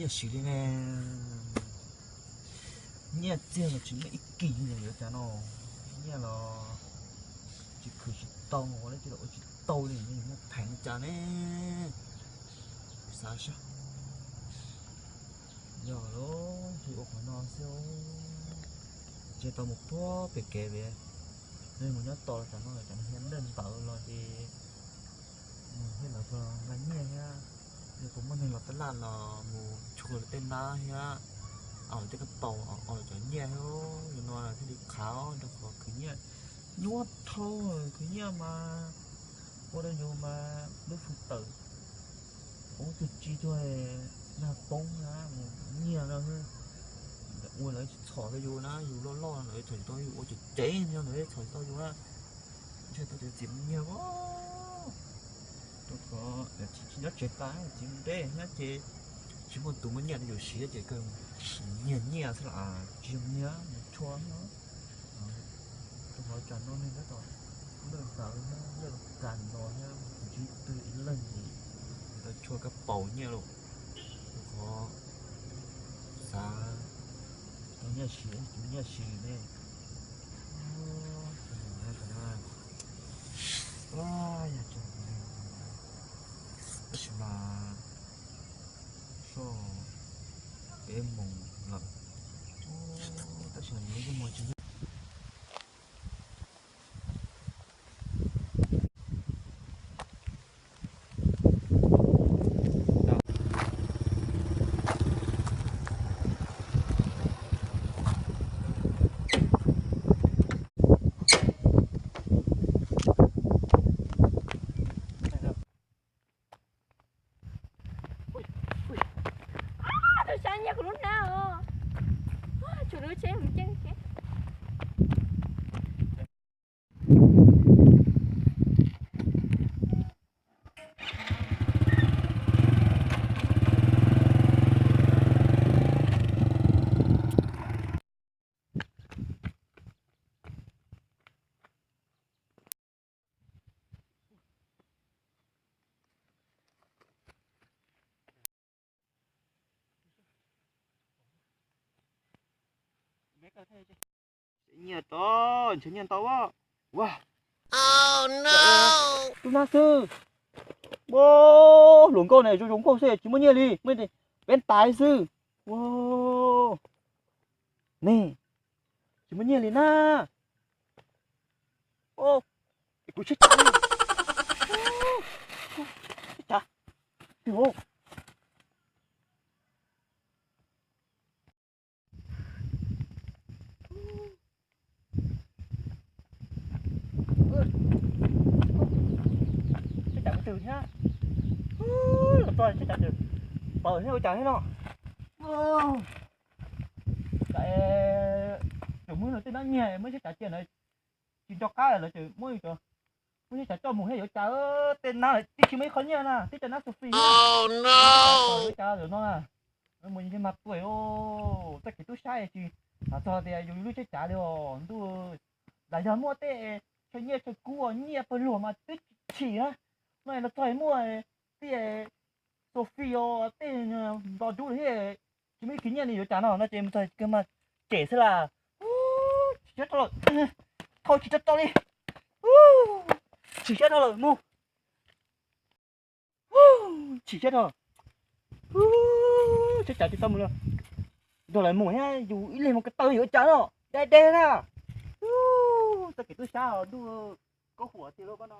Siv li ne, nyiaj txiag los tsis muaj ib kis li yuav cas no, nyiaj los tsis khwv tsis tau, ua li cas los ua tsis tau li, muaj pheej li cas ne. Xav saib, yog lawm ces ua qhov no xwb, ces tau mus puag pem kev pem, nej mus nyob tod los cov no cov niag ntawd los ces mus thiab los txog nqa nyiaj thiab, yog puas muaj neeg los tab laj los mus tshua lawv tej nab thiab, lawv tej kab paus, lawv cov nyiaj thiab, yog no thiaj li qhav rau qhov khwv nyiaj nyuaj dhau, khwv nyiaj mas ua rau yus mas lub fwj tawm, poob tug tsi tuag, nag poob na, mus nyiag no, ua lawv tsis txhom rau yus na, yus loj loj lawv txhom tsis tau yus, ua cev cev no lawv txhom tsis tau yus na. Ntshe tau cov txiv mus nyiag, rau qhov tsis nyob tsev tas, txiv mus deb thiab ces tsis muaj tus muaj nyiaj rau yus siv ces kawg nyiag nyiaj xwb los tsis yog nyiag mus tshua no. Rau qhov tsam no neeg tab tom lawj ntawd thiab lawj kas nto thiab, kuv tsis twg ib leeg ces tau tshua kab paus nyiaj lawm. Rau qhov xav tau nyiaj siv, tsis muaj nyiaj siv ne. Tab sis mas soj peb moos lawm, tab sis mas yus lub ntsej muag tsis Tus sab nyiag kuv lub hnab os. Tshuav lub tsheb mus ceeb thiab. Nyiaj tod, ntshe nyiaj ntau. Ua, tus nab xwb. Ua, hluas nkauj ne, zoo zoo nkauj xwb tsis muaj nyiaj li, muaj peb tais xwb. Ua, ne, tsis muaj nyiaj li na. Kuv tsheb cav, tsheb cav, twg hauv. Tsheb cav twg thiab, los txog tsheb cav twg, pawg thiab ua cas thiab no. Tus muab tej nab nyiag muab tsheb cav cia na, tsis nco qab lawv tseem muab, muab tsheb cav coj mus thiab yuav cas, tej nab lawm tib tsis muaj ib qho nyiaj na, tib cov nab Sophie thiab. Yuav cas no na, mus yeej mag tuaj, txoj kev tub sab tsis, mas txog tias yus lub tsheb cav li os ntuj, lam yog muaj tej chaw nyiaj chaw kub, nyiaj pawg lug mas twb tsis chim na, no los txog muaj tej Sophie os, tej nto dub thiab, tsis muaj ib khib nyiaj li yuav cas no, no ces mus txog kawg mas cem xwb las. Tsis siab rau lawm, thau tsis tau rau li, tsis siab rau lawm mus, tsis siab rau, tsheb cav tsis tau mus li, nrog lawv mus thiab yus ib leeg mus ko taw yuav cas no, deb deb na, txoj kev tub sab ntuj, koj huam tiag lauj koj no.